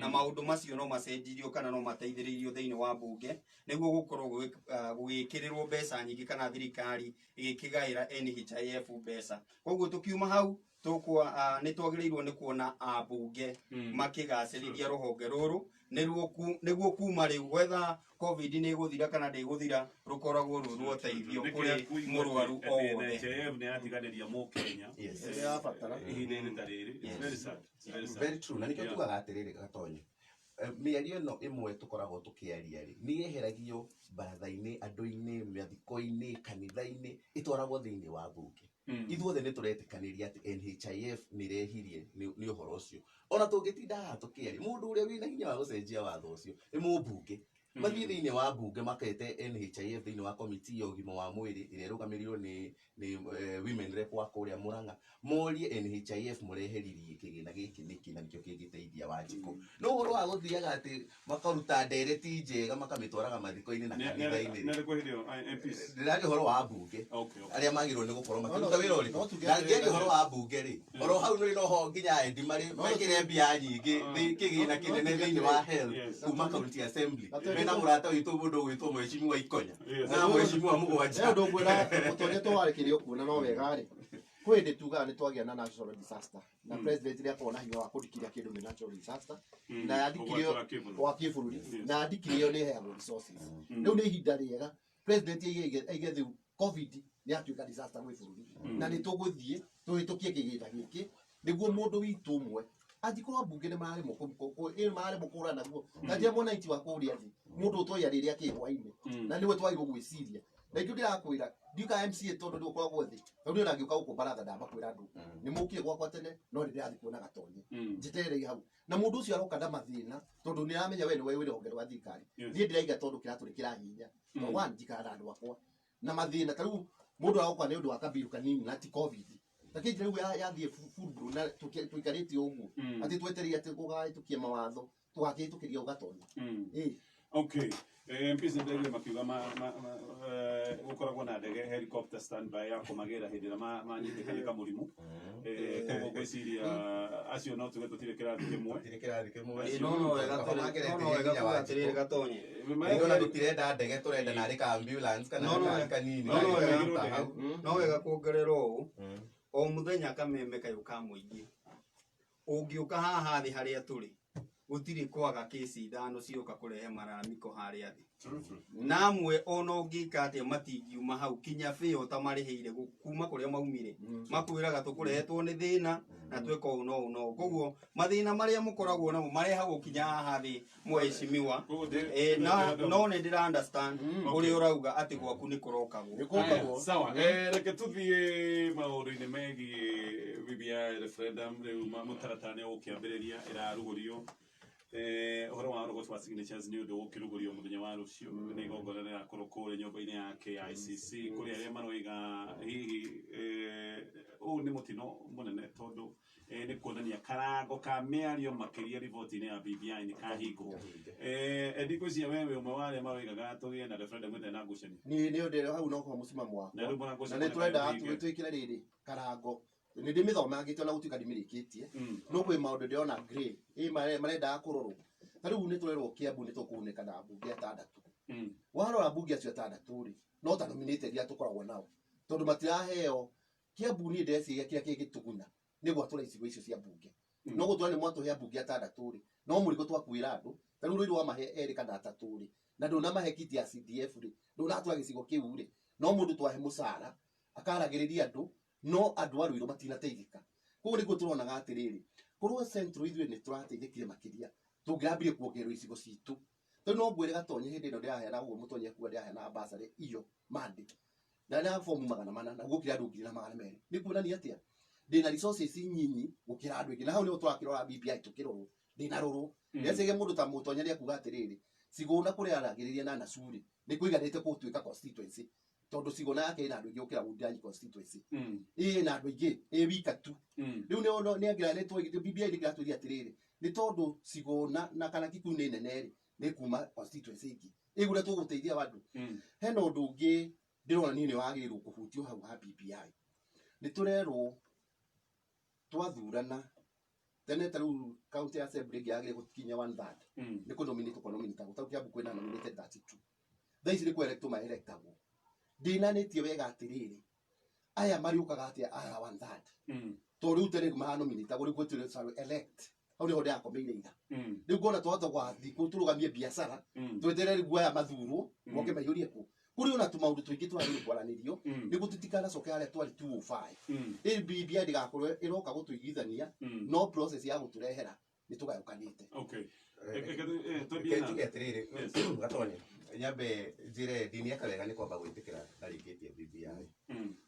Maũndũ macio no macenjirio kana no mateithĩrĩirio thĩinĩ wa mbunge nĩguo gũkorwo gũgĩkĩrĩrwo mbeca nyingĩ kana thirikari ĩgĩkĩgaĩra NHIF mbeca. Koguo tũkiuma hau nĩ twagĩrĩirwo nĩ kuona ambunge makĩgacĩrithia rũhonge rũrũ nĩguo kuma rĩu whether COVID nĩ ĩgũthira kana ndĩgũthira, rũkoragwo rwĩ rwa ũteithio kũrĩ mũrwaru o wothe. NHIF nĩ yatiganĩria mũkenya Yes. Nĩ ya batara. ihinda-inĩ ta rĩrĩ. It's very sad. It's very sad. Very true. Na nĩkĩo tugaga atĩrĩrĩ, Gatonyi, mĩario ĩno ĩmwe tũkoragwo tũkĩaria rĩ, nĩ yeheragio baratha-inĩ, andũ-inĩ, mathiko-inĩ, kanitha-inĩ, ĩtwaragwo thĩinĩ wa mbunge. Ithuothe nĩ tũretĩkanĩria atĩ NHIF nĩ ĩrehirie nĩ ũhoro ũcio. Ona tũngĩtinda haha tũkĩaria, mũndũ ũrĩa wĩna hinya wa gũcenjia watho ũcio nĩ mũmbunge. Mathiĩ thĩinĩ wa mbunge makete NHIF thĩinĩ wa komiti ya ũgima wa mwĩrĩ ĩrĩa ĩrũgamĩrĩirwo nĩ women rep wa kũrĩa Murang'a, morie NHIF mũreheririe kĩgĩna gĩkĩ nĩkĩ na nĩkĩo kĩngĩteithia Wanjikũ. No ũhoro wa gũthiaga atĩ makaruta ndereti njega makamĩtwaraga mathiko-inĩ na kanitha-inĩ. Nĩ arĩkũ hĩndĩ ĩyo, MPs? Ndĩraria ũhoro wa mbunge arĩa magĩrĩirwo nĩ gũkorwo makĩruta wĩra ũrĩkũ. No tuge Na atĩrĩrĩ, ngĩaria ũhoro wa mbunge rĩ, oro hau nĩ noho nginya endi marĩ mekĩre mbia nyingĩ kĩgĩna kĩnene thĩinĩ wa health kuma county assembly. Mena mũrata witũ mũndũ ũgwĩtwo Mheshimiwa Ikonya na Mheshimiwa Mũgwanja. He ũndũ ngwĩra mũtonye twarĩkĩria kuona no wega rĩ, kwĩ hĩndĩ tugaga nĩ twagĩa na natural disaster na president nĩ akoragwo na hinya wa kũdikiria kĩndũ nĩ natural disaster na yandikirio Ũgwati wa kĩbũrũri. wa kĩbũrũri na yandikirio nĩ ĩheagwo resources. Rĩu nĩ ihinda rĩega president aige rĩu COVID nĩ yatuĩka disaster gwĩ bũrũri na nĩ tũgũthiĩ tũhĩtũkie kĩgĩna gĩkĩ nĩguo mũndũ witũ ũmwe angĩkorwo ambunge nĩ mararemwo mararemwo kũhũrana naguo na njĩra mwananchi wa kũrĩa thĩ mũndũ ũtoĩ arĩrĩa kĩ hwainĩ na nĩwe twagĩrĩirwo gwĩciria. Na ithuĩ ndĩrakwĩra ndiuka MCA tondũ nĩwe ũkoragwo thĩ tondũ niĩ ona ngĩũka gũkũ baratha ndamakwĩra andũ nĩ mũkire gwakwa tene no nĩ ndĩrathiĩ kuona Gatonye njetererei hau na mũndũ ũcio aroka na mathĩna tondũ nĩ aramenya we nĩwe wĩ rũhonge rwa thirikari. Niĩ ndĩraiga tondũ kĩratũ nĩ kĩrahinya. One, njikaraga na andũ akwa na mathĩna ta rĩu mũndũ aroka nĩ ũndũ wa kabiru kanini na ti COVID ta kĩnjĩra rĩu yathiĩ full blown na tũikarĩte ũguo atĩ twetereire atĩ gũgahĩtũkia mawatho tũgakĩhĩtũkĩria ũgatonya. Ĩĩ. Okay. MPs nĩ ndaiguire makiuga gũkoragwo na ndege helicopter standby ya kũmagĩra hĩndĩ ĩrĩa manyitĩka nĩ kamũrimũ. Koguo ngwĩciria acio no tuge tũtirĩ kĩrathi kĩmwe. Tũtirĩ kĩrathi kĩmwe. Ĩĩ, no wega Kaba no no wega mageretie nginya kuga Wanjikũ. atĩrĩrĩ, Gatonye. Nĩ ona tũtirenda ndege, tũrenda narĩ ka ambulance kana No, no, gakari kanini. no, no, Karĩ no, ta hau. No wega kuongerera ũũ, o mũthenya kameme kayũ ka mũingĩ ũngĩũka haha thĩ harĩa tũrĩ gũtirĩ kwaga kĩci ithano cioka kũrehe mararamiko harĩa thĩ na amwe ona ũngĩka atĩa matingiuma hau kinya bĩo ta marĩhĩire kuma kũrĩa maumire makwĩraga tũkũrehetwo nĩ thĩna na twĩka ũũ na ũũ na ũũ. Koguo mathĩna marĩa mũkoragwo namo marehagwo kinya haha thĩ, mheshimiwa. Na no nĩ ndĩra understand ũrĩa ũrauga atĩ gwaku nĩ kũrokagwo. Nĩ kũrokagwo. Sawa, reke tuthiĩ maũndũ-inĩ megiĩ BBI referendum. Rĩu mũtaratara nĩ ũgũkĩambĩrĩria ĩrarugũrio. Ũhoro wa ũrogoti wa signatures nĩ ũndũ ũgũkĩrugũrio mũthenya wa rũciũ nĩ igongona rĩrakorwo kũrĩa nyũmba-inĩ ya KICC kũrĩ arĩa maroiga hihi ũũ nĩ mũtino mũnene tondũ nĩ kuonania karango ka mĩario makĩria riboti-inĩ ya BBI nĩ kahingwo. Eddie, ngwĩciria we wĩ ũmwe wa arĩa maroigaga tũgĩe na referendum ĩtarĩ na ngucanio. Niĩ nĩ ũndũ hau no ho mũsimamo wakwa. Na rĩu mũrango Na ũcio nĩ tũrendaga mũhinge. twĩkĩre rĩrĩ karango nĩ ndĩmĩthomangĩte ona gũtuĩka ndimĩrĩkĩtie no kwĩ maũndũ ndĩrona grey ĩ marendaga kũrorwo. Ta rĩu nĩ tũrerwo Kiambu nĩ tũkũgunĩka na mbunge atandatũ. Warora mbunge acio atandatũ rĩ, no ta nominated iria tũkoragwo nao tondũ matiraheo Kiambu. Niĩ ndĩreciria kĩrĩa kĩngĩtũguna nĩ gwatũra icigo icio cia mbunge no gũtũra nĩ mwatũhe ambunge atandatũ rĩ, no mũrigo twakuĩra andũ. Ta rĩu Rũirũ wamahe erĩ kana atatũ rĩ, na ndũnamahe kiti ya CDF rĩ, ndũnatũra gĩcigo kĩu rĩ, no mũndũ twahe mũcara akaragĩrĩria andũ no andũ a Rũirũ matinateithĩka. Koguo nĩguo tũronaga atĩrĩrĩ, korwo Central ithuĩ nĩ tũrateithĩkire makĩria tũngĩrambirie kuongererwo icigo citũ. Tondũ no ngwĩre Gatonye, hĩndĩ ĩno ndĩraheana ũguo mũtonye kuga ndĩraheana bursary iyo mande na na fomu 400 na gũkĩra andũ 1200, nĩ kuonania atĩa ndĩna resources nyinyi gũkĩra andũ aingĩ. Na hau nĩho tũrakĩrora BBI tũkĩrorwo ndĩnarorwo. Ndĩreciria mũndũ ta mũtonye nĩ akuga atĩrĩrĩ, Cigũna kũrĩa aragĩrĩria na Nasurĩ nĩ kũiganĩte gũtuĩka constituency tondũ Cigũna yake ĩna andũ aingĩ gũkĩra Wundanyi constituency ĩna andũ aingĩ ĩ wika tu. Rĩu nĩ angĩra nĩ BBI nĩ kĩratwĩria atĩrĩrĩ, nĩ tondũ Cigũna na kana Kikuyu nĩ nene rĩ, nĩ kuma constituency ĩngĩ ĩgũrĩa tũgũteithia andũ. Hena ũndũ ũngĩ ndĩrona niĩ nĩ wagĩrĩirwo kũhutio hau ha BBI. Nĩ tũrerwo twathurana Tene ta rĩu county assembly ĩngĩ yagĩrĩire gũkinya one third nĩ kũ nominate kwa nominate ta Kiambu kwĩna nominated 32. Thaa ici nĩ kũ elect ma electagwo. Ndĩnanĩtie wega atĩrĩrĩ, aya marĩũkaga atĩa aya one third? Tondũ rĩu tene maranominatagwo, rĩu gũtirĩ sorry, elect. Hau nĩho ndĩrakomeire ira. Rĩu ngona twahota gwathiĩ kũ tũrũgamie biacara, tweterere rĩu aya mathurwo moke maiyũrie kũ. Kũrĩ ona tũmaũndũ tũingĩ twagĩrĩirwo kwaranĩrio nĩguo tũtikanacoke harĩa twarĩ 205. Ĩ BBI ndĩgakorwo ĩroka gũtũiguithania, no process ya gũtũrehera nĩ tũgayũkanĩte. Okay. Reke njuge atĩrĩrĩ, Gatonye, nyambe njĩre ndini eka wega nĩ kwamba gwĩtĩkĩra ndarĩkĩtie BBI,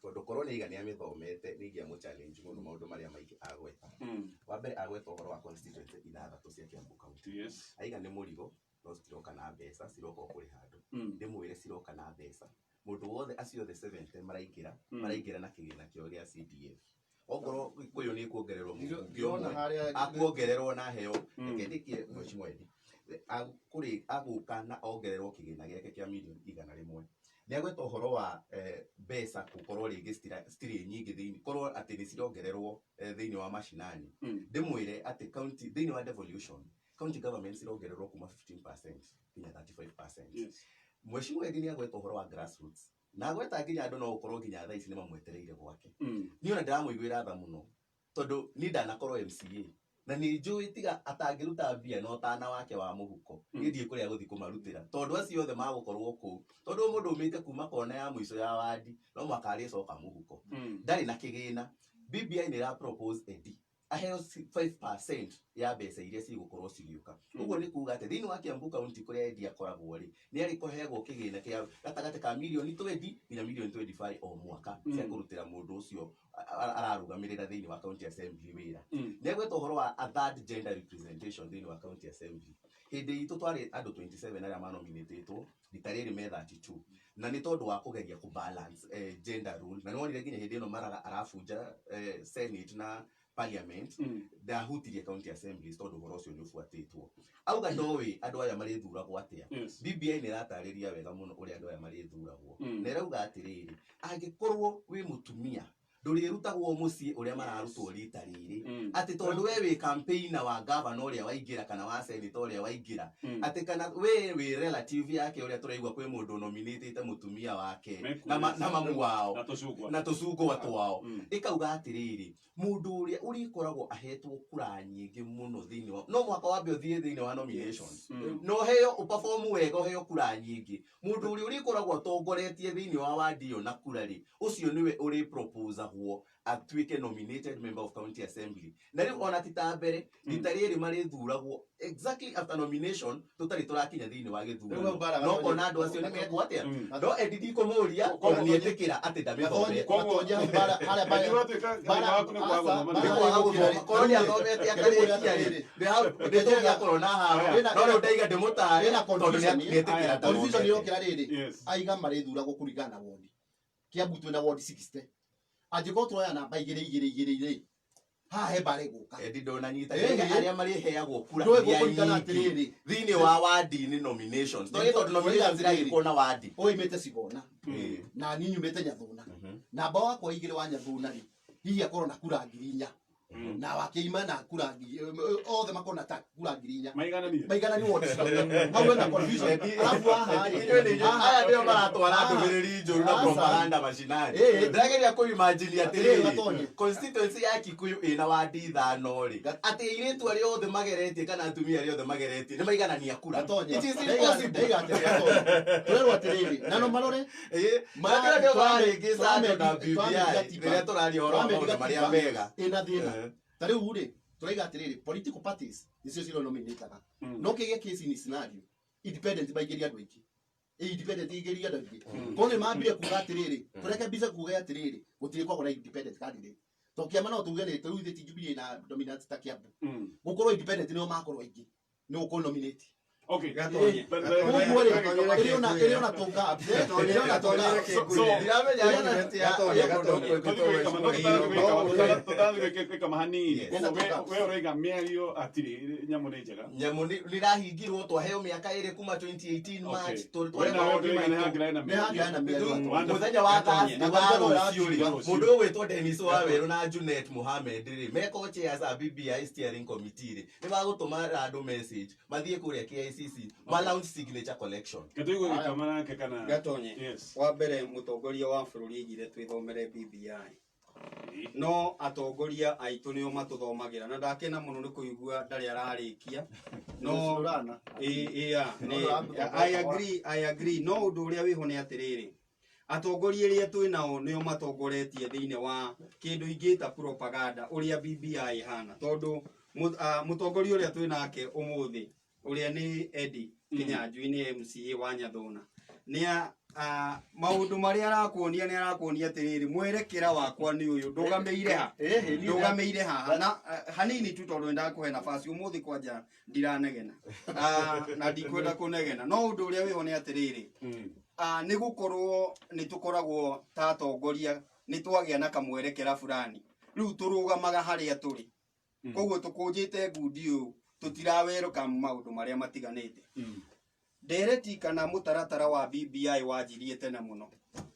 tondũ korwo nĩ aiga nĩ amĩthomete nĩ ingĩamũ challenge mũno maũndũ marĩa maingĩ agweta. Wa mbere agweta ũhoro wa constituency ithathatũ cia Kiambu County. Aiga nĩ mũrigo no citiroka na mbeca, ciroka o kũrĩha andũ. Ndĩmwĩre ciroka na mbeca. Mũndũ wothe acio othe 70 maraingĩra, maraingĩra na kĩgĩna kĩao gĩa CDF. Okorwo Gĩkũyũ nĩ kuongererwo mũmbunge Ndĩrona ũmwe, harĩa akuongererwo na heo, reke ndĩkie Mheshimiwa Eddie. Akũrĩ agũka na ongererwo kĩgĩna gĩake kĩa mirioni 100. Nĩ agweta ũhoro wa mbeca gũkorwo rĩngĩ citirĩ nyingĩ thĩinĩ, korwo atĩ nĩ cirongererwo thĩinĩ wa mashinani. Ndĩmwĩre atĩ county thĩinĩ wa devolution, county government cirongererwo kuma 15% nginya 35%. Mheshimiwa Eddie nĩ agweta ũhoro wa grassroots. Na agweta nginya andũ no gũkorwo nginya thaa ici nĩ mamwetereire gwake. Niĩ ona ndĩramũiguĩra tha mũno tondũ niĩ ndanakorwo MCA na nĩ njũĩ tiga atangĩruta mbia na ũtana wake wa mũhuko, niĩ ndiĩ kũrĩa gũthiĩ kũmarutĩra tondũ acio othe magũkorwo kũu, tondũ mũndũ umĩte kuma kona ya mũico ya wandi no mũhaka arĩcoka mũhuko. Ndarĩ na kĩgĩna. BBI nĩ ĩra propose Eddie aheo 5% ya mbeca iria cigũkorwo cigĩũka. Ũguo nĩ kuga atĩ thĩinĩ wa Kiambu County kũrĩa Eddie akoragwo rĩ, nĩ arĩkũheagwo kĩgĩna kĩa gatagatĩ ka mirioni 20 nginya mirioni 25 o mwaka cia kũrutĩra mũndũ ũcio ararũgamĩrĩra thĩinĩ wa County Assembly wĩra. Nĩ agweta ũhoro wa a third gender representation thĩinĩ wa County Assembly. Hĩndĩ itũ twarĩ andũ 27 arĩa manominĩtĩtwo, rita rĩrĩ me 32. Na nĩ tondũ wa kũgeria kũ balance gender role. Na nĩ wonire nginya hĩndĩ ĩno Maraga arabunja Senate na Parliament, ndahutirie County Assemblies tondũ ũhoro ũcio nĩ ũbuatĩtwo. Auga ndoĩ andũ aya marĩthuragwo atĩa. BBI nĩ ĩratarĩria wega mũno ũrĩa andũ aya marĩthuragwo. Na ĩrauga atĩrĩrĩ, angĩkorwo wĩ mũtumia ndũrĩrutagwo mũciĩ ũrĩa mararutwo rita rĩrĩ, atĩ tondũ we wĩ campaigner wa governor ũrĩa waingĩra kana wa senator ũrĩa waingĩra, atĩ kana we wĩ relative yake ũrĩa tũraigua kwĩ mũndũ nominatĩte mũtumia wake na mamu wao na tũcungwa na tũcungwa twao. Ĩkauga atĩrĩrĩ, mũndũ ũrĩa ũrĩkoragwo ahetwo kura nyingĩ mũno thĩinĩ wa, no mũhaka wambe ũthiĩ thĩinĩ wa nominations, na ũheo ũperform wega, ũheo kura nyingĩ. Mũndũ ũrĩa ũrĩkoragwo atongoretie thĩinĩ wa wadi ĩyo na kura rĩ, ũcio nĩwe ũrĩproposagwo atuĩke nominated member of county assembly. Na rĩu ona ti ta mbere, rita rĩrĩ marĩthuragwo exactly after nomination, tũtarĩ tũrakinya thĩinĩ wa gĩthurano. Rĩu mbara No Gatonye- kona andũ acio nĩ mekwo atĩa? No Eddie ndikũmũria, Koguo tondũ nĩetĩkĩra atĩ ndamĩthomete. Gatonye hau mbara- harĩa mbara- Eddie watuĩka mbara- thĩna waku nĩ kwaga aca, gũthoma. mbara Nĩ kwaga ĩgũkĩra gũthoma. Korwo nĩ athomete akarĩkia rĩ, nĩ hau- nĩ tũngĩakorwo na haro. Ĩna- No rĩu ndaiga ndĩmũtare, ĩna tondũ confusion, nĩetĩkĩra confusion ndathomete. ĩrokĩra rĩrĩ, aiga marĩthuragwo kũringana na wodi. Kiambu twĩna wodi 60. Angĩkorwo turoya namba igĩrĩ igĩrĩ igĩrĩ rĩ, haha he mbara ĩgũka. Eddie ndonanyita. Ĩĩ. Arĩa marĩheagwo kura Ndũĩ iria gũkũringana nyingĩ atĩrĩrĩ. thĩinĩ wa wadi-inĩ nominations. Tondũ tondũ nominations iragĩkwo na wadi. Ũimĩte Cigona. Na niĩ nyumĩte Nyathuna. Namba wakwa igĩrĩ wa Nyathuna rĩ, hihi akorwo na kura ngiri inya. Na wakeima na kura ngiri, othe makorwo na ta kura ngiri inya. Maigananie. Maigananie wodi ciothe. Hau hena confusion. Alafu haha rĩ, Inyuĩ nĩ inyuĩ, haha- aya nĩo maratwara haha- ndũmĩrĩri njũru na Aca. propaganda macinani. Ĩĩ. Ndĩrageria kũ-imagine Atĩrĩrĩ, atĩrĩrĩ, Gatonye. constituency ya Kikuyu ĩna wadi ithano rĩ, atĩ airĩtu arĩa othe mageretie kana atumia arĩa othe mageretie nĩ maiganania kura. Gatonye. It is Ndaiga- impossible. ndaiga atĩrĩ, Gatonye. Tũrerwo atĩrĩrĩ, na no marore, Ĩĩ, Mara- na nĩo tũrame- marahĩngĩca andũ na tũrame- tũrame BBI gatiba. rĩrĩa tũraria ũhoro wa Tũrame maũndũ marĩa gatiba mega. ĩna thĩna. Ta rĩu rĩ, tũraiga atĩrĩrĩ, political parties nĩcio cironominataga. No kĩgĩe case in scenario, independent maingĩria andũ aingĩ. Independent ingĩria andũ aingĩ. Korwo nĩ mambire kuga atĩrĩrĩ, tũreke mbica kuga atĩrĩrĩ, gũtirĩ kwagwo na independent candidate. To kĩama no tuge nĩ rĩu ithuĩ ti Jubilee na dominant ta Kiambu. Gũkorwo independent nĩo makorwo aingĩ, nĩ gũkũ nominate. Okay. Gatonye. Koguo rĩ, ĩrĩ ona tũ gaps, ĩrĩ ona tũ gaps. Ndiramenya argument ya Gatonye, ya mũndũ Gatonye. ũngĩ. Tũtathiĩ gwĩka mahanini. Yes. Koguo we ũraiga mĩario atirĩ nyamũ nĩ njega. Nyamũ nĩ nĩrahingirwo twaheo mĩaka ĩrĩ kuma 2018 March. Okay. We Tware nawe maũndũ ũraiga nĩ maitũ. hangĩra ena Nĩ hangĩra na mĩario. Wonderful. Mũthenya wa Gatonye. Thursday wa Gatonye. rũciũ rĩ, Rũciũ. mũndũ ũgwĩtwo Dennis Wawerũ na Junet Mohamed rĩ, me co-chairs a BBI steering committee rĩ, nĩ magũtũma andũ message mathiĩ kũrĩa KICC ma launch signature collection. Gatũigwe gĩkama nake kana. Gatonye. Yes. Wa mbere mũtongoria wa bũrũri aigire twĩthomere BBI, no atongoria aitũ nĩo matũthomagĩra, na ndakena mũno nĩ kũigua ndarĩ ararĩkia no. Rũrana. Yeah, I agree, I agree. No ũndũ ũrĩa wĩho nĩ atĩrĩrĩ, atongoria arĩa twĩ nao nĩo matongoretie thĩinĩ wa kĩndũ ingĩta propaganda ũrĩa BBI ĩhana, tondũ mũtongoria ũrĩa twĩ nake ũmũthĩ, ũrĩa nĩ Eddie Kinyanjui, nĩ MCA wa Nyathuna, nĩ maũndũ marĩa arakuonia, nĩ arakuonia atĩrĩrĩ, mwerekera wakwa nĩ ũyũ, ndũgamĩire ha, ndũgamĩire haha na hanini tu, tondũ nĩndakũhe nafasi ũmũthĩ kwanja ndiranegena, na ndikwenda kũnegena, no ũndũ ũrĩa wĩho nĩ atĩrĩrĩ, nĩ gũkorwo nĩ tũkoragwo ta atongoria nĩ twagĩa na kamwerekera fulani, rĩu tũrũgamaga harĩa tũrĩ, koguo tũkũnjĩte ngundi ũyũ, tũtirawerũka maũndũ marĩa matiganĩte. Ndereti kana mũtaratara wa BBI wanjirie tene mũno,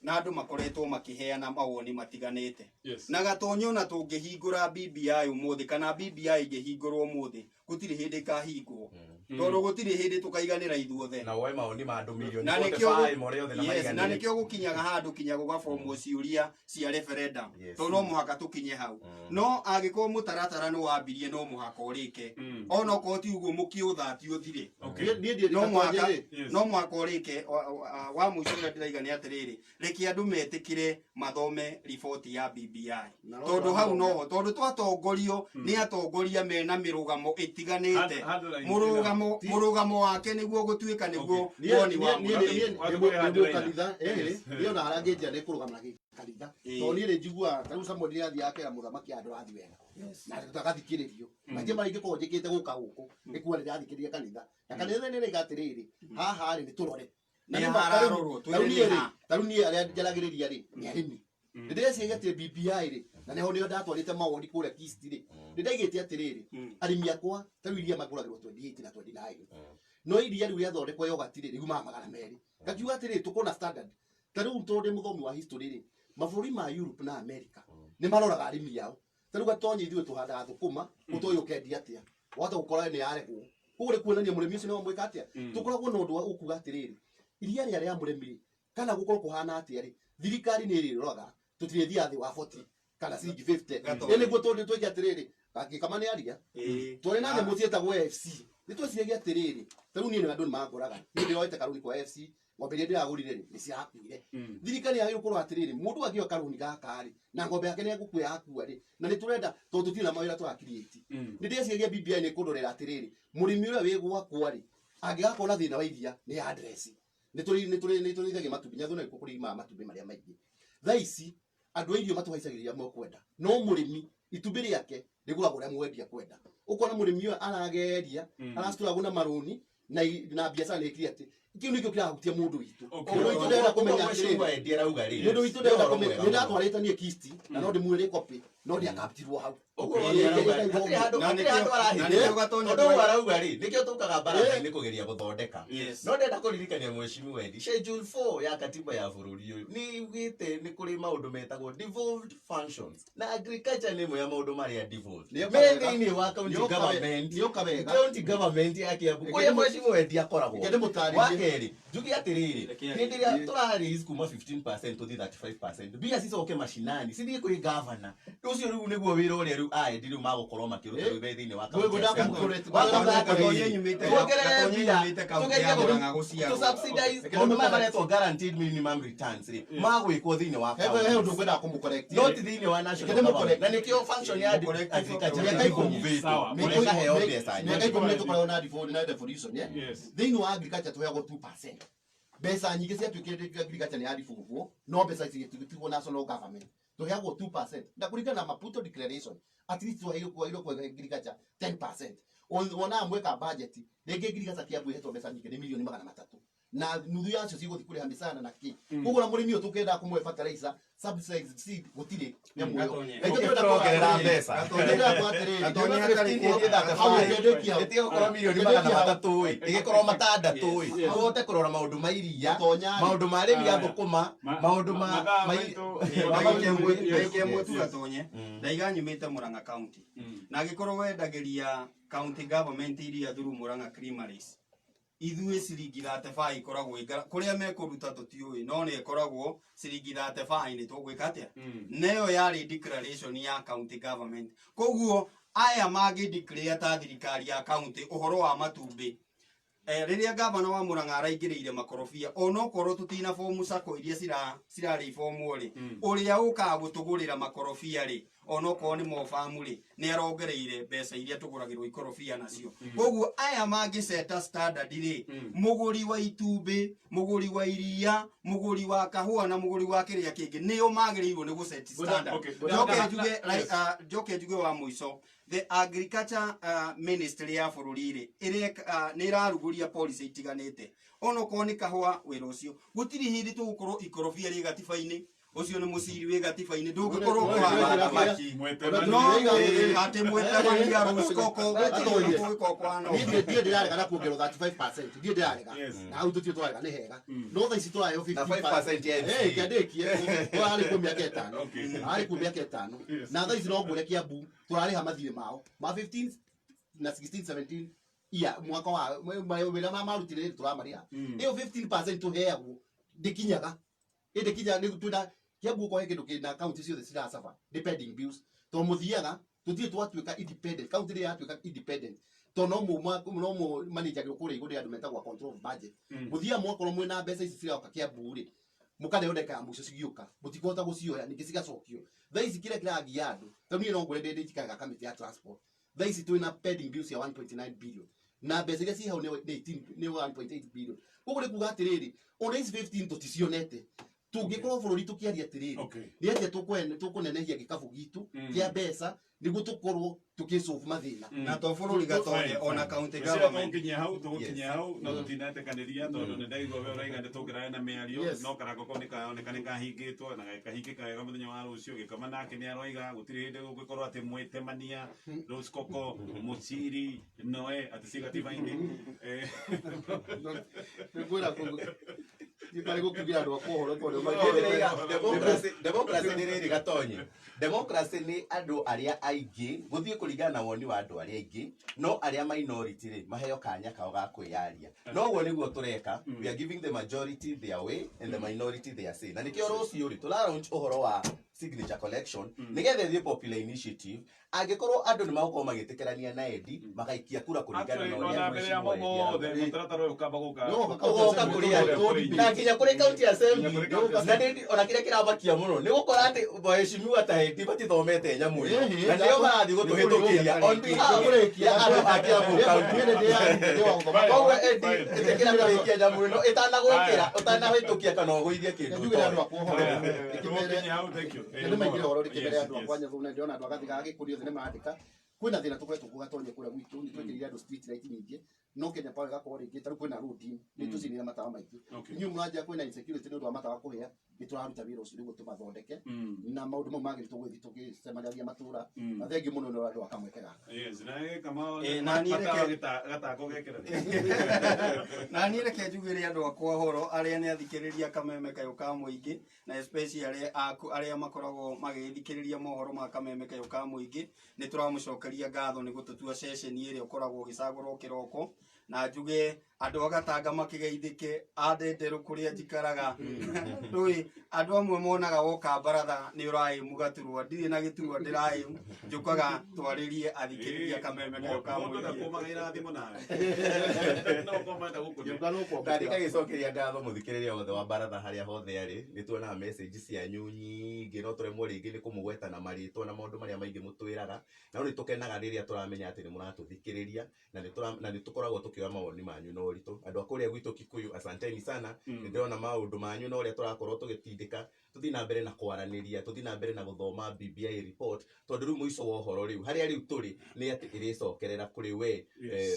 na andũ makoretwo makĩheana mawoni matiganĩte. Yes. Na Gatonyo, na tũngĩhingũra BBI ũmũthĩ, kana BBI ĩngĩhingũrwo ũmũthĩ, gũtirĩ hĩndĩ ĩkahingwo, tondũ gũtirĩ hĩndĩ tũkaiganĩra ithuothe. Na woe maoni ma andũ milioni Na nĩkĩo 45 marĩa othe na yes, na maiganĩre. nĩkĩo gũkinyaga handũ kinya gũgabomwo ciũria cia referendum, tondũ no mũhaka tũkinye hau. No angĩkorwo mũtaratara nĩ wambirie, no mũhaka ũrĩke, ona okorwo ti ũguo mũkĩũthati ũthire. Okay. Niĩ ndiĩ No mũhaka, rĩ. Yes. no mũhaka ũrĩke. Wa mũico ũrĩa ndĩraiga nĩ atĩrĩrĩ, reke andũ metĩkĩre mathome riboti ya BBI, Na no tondũ hau tũrathome. noho, tondũ twatongorio nĩ atongoria mena mĩrũgamo ĩtiganĩte, Handline. mũrũgamo wake nĩguo gũtuĩka nĩguo Niĩ woni wa niĩ- niĩ- mũingĩ. niĩ- Watũ ndĩ kũrĩ handũ mũkanitha, Yes. niĩ ona harĩa ngĩnjia nĩ kũrũgama na gĩkanitha, tondũ niĩ nĩ njiguaga ta rĩu Samuel nĩ athiaga akera mũthamaki handũ arathiĩ wega na agathikĩrĩrio. Maingĩ marĩa ingĩkorwo njĩkĩte gũka gũkũ nĩ kuga nĩndathikĩrĩria kanitha, na kanitha nĩ ĩraiga atĩrĩrĩ, haha rĩ nĩ tũrore. Na Nĩ nĩ ma- hararorwo, ta rĩu twĩre niĩ nĩ rĩ, ha. ta rĩu niĩ arĩa njaragĩrĩria rĩ nĩ arĩmi. Nĩ ndĩreciria atĩ BBI rĩ, na nĩho nĩho ndatwarĩte mawoni kũrĩa Kist rĩ, nĩ ndaigĩte atĩrĩrĩ, arĩmi akwa ta rĩu iria magũragĩrwo 28 na 29, no iria rĩu rĩathondekwo yogati rĩ, riumaga 200. Ngakiuga atĩrĩrĩ, tũkorwo na standard. Ta rĩu tondũ ndĩ mũthomi wa history rĩ, mabũrũri ma Europe na America nĩ maroraga arĩmi ao. Ta rĩu Gatonye, ithuĩ tũhandaga thũkũma, ũtoĩ ũkendia atĩa, wahota gũkora nĩ yaregwo. Koguo nĩ kuonania mũrĩmi ũcio nĩ wamwĩka atĩa. Tũkoragwo na ũndũ wa ũkuga atĩrĩrĩ, iria rĩrĩa rĩa mũrĩmi rĩ, kana gũkorwo kũhana atĩa rĩ, thirikari nĩ ĩrĩroraga tũtirĩthiaga thĩ wa 40 kana ciringi 50. Gatonye. Ĩ nĩguo tondũ twĩke atĩrĩrĩ, gakĩkama nĩ aria, twarĩ na nyamũ ciĩtagwo FC. Nĩ tweciragia atĩrĩrĩ, ta rĩu niĩ nĩ andũ nĩ mangoraga, niĩ ndĩroete karũni kwa FC, ng'ombe iria ndĩragũrire rĩ, nĩ cirakuire. Thirikari yagĩrĩirwo kũrora atĩrĩrĩ, mũndũ angĩoya karũni gaka rĩ, na ng'ombe yake nĩ egũkua yakua rĩ, na nĩ tũrenda, tondũ tũtirĩ na mawĩra tũra create. Nĩ ndĩreciragia BBI nĩ kũndorera atĩrĩrĩ, mũrĩmi ũrĩa wĩ gwakwa rĩ, angĩgakorwo na thĩna wa iria nĩ address. Nĩ tũrĩithagia matumbĩ, Nyathuna nĩkuo kũrĩmaga matumbĩ marĩa maingĩ. Thaa ici andũ a irio matũhaicagĩrĩria mekwenda, no mũrĩmi itumbĩ rĩake rĩgũragwo ũrĩa mwendia kwenda. Ũkona mũrĩmi ũyũ arageria, arastruggle na marũni na biacara nĩ ĩkire atĩ kĩu nĩkĩo kĩrahutia mũndũ witũ. Okay. Mũndũ witũ ndĩrenda kũmenya atĩrĩrĩ, Ũguo Eddie arauga rĩ, mũndũ witũ nĩ ndĩrenda ũhoro kũmenya mwega nĩ mũno. ndatwarĩte niĩ Kisti, na no ndĩmuĩre copy, no ndiakaptirwo hau. Ũguo Eddie arauga rĩ, hatirĩ handũ Na hatirĩ nĩkĩo- handũ na arahĩtia. nĩkĩo Gatonye Tondũ ũguo arauga rĩ, nĩkĩo tũkaga mbaratha-inĩ kũgeria gũthondeka. Yes. No ndenda kũririkania mheshimiwa Eddie, schedule 4 ya katiba ya bũrũri ũyũ nĩ yugĩte nĩ kũrĩ maũndũ metagwo devolved functions, na agriculture nĩ ĩmwe ya maũndũ marĩa devolved Nĩyo me kawega. thĩinĩ wa county government, Nĩyo kawega. county government ya Kiambu Reke kũrĩa mheshimiwa Eddie akoragwo. Reke ndĩmũtarĩrie. Wa kerĩ, njuge atĩrĩrĩ, Reke hĩndĩ ĩrĩa tũra raise kuma 15% tũthiĩ 35%, mbia cicoke macinani cithiĩ kwĩ governor ũcio, rĩu nĩguo wĩra ũrĩa rĩu aendi rĩu magũkorwo makĩruta rĩu me thĩinĩ wa county Ngwenda assembly. kũmũcorrect. Wa gatatũ Gatonye rĩ, nyumĩte- tuongerere Gatonye mbia, nyumĩte kaunti tũgerie ya Murang'a gũciarwo. tũ subsidize Reke maũndũ maya ndĩmũcorrect. maretwo guaranteed minimum returns rĩ, magwĩkwo thĩinĩ wa He he ũndũ counties, ngwendaga kũmũcorrect. no ti thĩinĩ wa national Reke government. ndĩmũcorrect. Na nĩkĩo function ya Mũcorrect. agriculture Mĩaka nĩ ikũmi. devolvĩtwo, Sawa. na ĩkaheo mbeca Mĩaka nyingĩ. 10 nĩ tũkoragwo na na devolution, eh? Yes. Thĩinĩ wa agriculture tũheagwo 2%. Mbeca nyingĩ ciatuĩkire agriculture nĩ ya devolvwo, no mbeca citigwo national government. Tũheagwo 2%, na kũringana na Maputo Declaration, at least tũheirwo kwagĩrĩirwo kũhe agriculture 10%. Wonaga mweka budget rĩngĩ ngirigaca Kiambu ĩhetwo mbeca nyingĩ nĩ milioni 300 na nuthu yacio cigũthiĩ kũrĩha mĩcara na kĩ. Koguo na mũrĩmi ũyũ tũkĩenda kũmũhe fertilizer, subsidies, seed, gũtirĩ nyamũ ĩyo. Gatonye. Na ithuĩ tũrenda Tũrongerera kuga mbeca. tũrenda kuga atĩrĩrĩ, Gatonye ndĩrona hatarĩ 15 kuongerera. hau ũkĩendekia hau. Ĩtige gũkorwo milioni Ũkĩendekia magana hau. matatũ ĩ, ĩgĩkorwo matandatũ ĩ, Yes. tũhote kũrora maũndũ ma iria, Gatonya rĩ. maũndũ ma arĩmi a Aya. thũkũma, maũndũ ma Mathaa ma maitũ. Ndagĩka ĩmwe tu Yes. Gatonye, ndaiga nyumĩte Murang'a County na angĩkorwo wendagĩria county government iria through Murang'a Creameries, ithuĩ ciringi 35 ikoragwo ĩ kũrĩa mekũruta tũtiũĩ, no nĩ ĩkoragwo ciringi 35 nĩ tũgwĩka atĩa, neyo yarĩ declaration ya county government. Koguo aya mangĩ declare ta thirikari ya county ũhoro wa matumbĩ, rĩrĩa gavana wa Murang'a araingĩrĩire makorobia, onokorwo tũtina bomu sako iria cirarĩ ibomwo rĩ, ũrĩa ũkaga gũtũgũrĩra makorobia rĩ, onokorwo nĩ mobamu rĩ, nĩ arongereire mbeca iria tũgũragĩrwo ikorobia nacio. Koguo aya mangĩceta standard rĩ, mũgũri wa itumbĩ, mũgũri wa iria, mũgũri wa kahũa na mũgũri wa kĩrĩa kĩngĩ nĩo magĩrĩirwo nĩ gũset standard. Njoke njuge, njoke njuge wa mũico, the agriculture ministry ya bũrũri rĩ, nĩ ĩrarugũria policy itiganĩte, onokorwo nĩ kahũa wĩra ũcio gũtirĩ hĩndĩ tũgũkorwo ikorobia rĩ gatiba-inĩ, ũcio nĩ mũciri wĩ gatiba-inĩ, ndũngĩkorwo ũkĩhana thamaki no atĩ mwĩtemania rũcikoko gũtirĩ ũndũ kũhana ũguo. Niĩ ndiĩ ndĩrarega na kuongerwo 35%, ndiĩ ndĩrarega. Yes. Na hau tũtirĩ tũrarega, nĩ hega. No thaa ici tũraheo Na 5% ya MCA. Eh, kĩandĩkie arĩ kuo mĩaka ĩtano. Okay. Arĩ kuo mĩaka ĩtano. Yes. Na thaa ici no ngũre Kiambu tũrarĩha mathirĩ mao ma 15 na 16 17 iya mwaka wa wĩra marutire tũramarĩha. Ĩyo 15% tũheagwo ndĩkinyaga. Ĩndĩkinyaga nĩ twĩna Kiambu ũkohe kĩndũ kĩna county ciothe ciracaba depending bills, tondũ mũthiaga tũtirĩ twatuĩka independent, county rĩrĩa yatuĩka independent, tondũ no mũ managagĩrwo kũrĩa igũrũ nĩ andũ metagwo control of budget. Mũthiaga mwakorwo mwĩna mbeca ici ciroka Kiambu rĩ, mũkaneo ndagĩka ya mũico cigĩũka mũtikũhota gũcioya, ningĩ cigacokio. Thaa ici kĩrĩa kĩragia andũ, tondũ niĩ no ngwĩre ndĩ njikaraga kamĩtĩ ya transport, thaa ici twĩna pending bills ya 1.9 billion na mbeca iria ciĩ hau nĩ 18, nĩ 1.8 billion. Koguo nĩ kuga atĩrĩrĩ, ona ici 15 tũticionete. Tũngĩkorwo bũrũri tũkĩaria atĩrĩrĩ, nĩ atĩa tũkũnenehia gĩkabũ gitũ kĩa mbeca nĩguo tũkorwo tũkĩsolve mathĩna. Na to bũrũri Gatonye, ona county government. Tũgũkinyia hau, tũgũkinyia hau, no tũtinetĩkanĩria tondũ nĩ ndaigua we ũraiga nĩ tũngĩrarĩ na mĩario, no karango kau nĩ karoneka nĩ kahingĩtwo na gakahingĩka wega mũthenya wa rũciũ. Gĩkoma nake nĩ aroiga gũtirĩ hĩndĩ gũngĩkorwo atĩ mwĩtemania Rose Coco Mũciri Noe atĩ ci gatiba-inĩ. Nĩngwĩra nĩ gũkiugira andũ akwa ũhoro tondũ Democracy nĩ rĩrĩ Gatonye, democracy nĩ andũ arĩa aingĩ gũthiĩ kũringana na woni wa andũ arĩa aingĩ, no arĩa minority rĩ maheo kanya kao ga kwĩyaria. No ũguo nĩguo tũreka, we are giving the majority their way and the minority their say. Na nĩkĩo rũciũ rĩ tũra launch ũhoro wa signature collection nĩgetha ĩthiĩ popular initiative, angĩkorwo andũ nĩ magũkorwo magĩtĩkĩrania na Eddie magaikia kura kũringana na Actually, ũrĩa ona mbere ya mheshimiwa Eddie mothe arauga. mũtaratara ũyũ ũkamba gũka Ũgoka kũrĩ andũ na nginya kũrĩ county assembly. Nginya kũrĩ county Na ona kĩrĩa kĩramakia mũno nĩ gũkora atĩ waheshimiwa ta Eddie matithomete nyamũ ĩno na nĩo marathiĩ gũtũhĩtũkĩria on behalf ya andũ a Kiambu County. Koguo Eddie, ĩtĩkĩra kũrĩkia nyamũ ĩno ĩtanagũkĩra, ũtanahĩtũkia kana ũgũithie kĩndũ Njuge andũ ũtoĩ. akwa ũhoro. Tũgũkinyia hau, thank you. Nĩ maingĩre ũhoro ndĩkĩmere Yes, andũ akwa nyathu, na ndĩrona andũ agathiga gĩkũri othe nĩ marandĩka. Kwĩna thĩna tũkoretwo kũ Gatonye kũrĩa gwitũ, nĩ twĩkĩrire andũ street light nyingĩ, no Kenya Power ĩgakorwo rĩngĩ ta rĩu kwĩna road nĩ tũcinire matawa maingĩ. Inyuĩ mũranjia kwĩna insecurity nĩ ũndũ wa matawa kũhĩa, nĩ tũraruta wĩra ũcio nĩguo tũmathondeke, na maũndũ mau magĩrĩirwo gũgĩthiĩ tũgĩcemanagia matũra. Na thengiũ mũno nĩ andũ a kamweke gaka. Yes, na Kamau Na niĩ matawa gatako gekĩra. Na niĩ reke njugĩre andũ akwa ũhoro arĩa nĩ athikĩrĩria kameme kayũ ka mũingĩ, na especially arĩa makoragwo magĩthikĩrĩria mohoro ma kameme kayũ ka mũingĩ, nĩ tũramũcokeria ngatho nĩ gũtũtua ceceni ĩrĩa ũkoragwo ũgĩcagũrwo kĩroko. Na njuge andũ a Gatanga makĩgeithĩke, a Ndenderũ kũrĩa njikaraga. Ndũĩ andũ amwe monaga woka baratha nĩ ũraĩmu gaturwa, ndirĩ na gĩturwa ndĩraĩmu, njũkaga twarĩrie athikĩrĩria kameme kayũ ka Mũndũ mũingĩ. ndakũmaga irathimo nawe. No ũkoma gũkũ. Ngĩũka no kwamũkĩra. Na ndikagĩcokeria ngatho mũthikĩrĩria wothe wa baratha harĩa hothe arĩ, nĩ tuonaga message cianyu nyingĩ, no tũremwo rĩngĩ nĩ kũmũgweta na marĩtwa na maũndũ marĩa maingĩ mũtwĩraga, na no nĩ tũkenaga rĩrĩa tũramenya atĩ nĩ mũratũthikĩrĩria, na nĩ tũkoragwo tũkĩoya mawoni manyu na ũritũ. Andũ a kũrĩa gwitũ Kikuyu, asanteni sana. Nĩ ndĩrona maũndũ manyu na ũrĩa tũrakorwo tũgĩtindĩka tũthiĩ na mbere na kwaranĩria, tũthiĩ na mbere na gũthoma BBI report, tondũ rĩu mũico wa ũhoro rĩu harĩa rĩu tũrĩ nĩ atĩ ĩrĩcokerera kũrĩ we,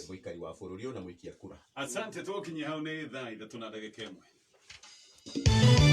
mũikari wa bũrũri ũyũ na mũikia kura. Asante, tũgũkinyia hau nĩ thaa 3 na ndagĩka 1.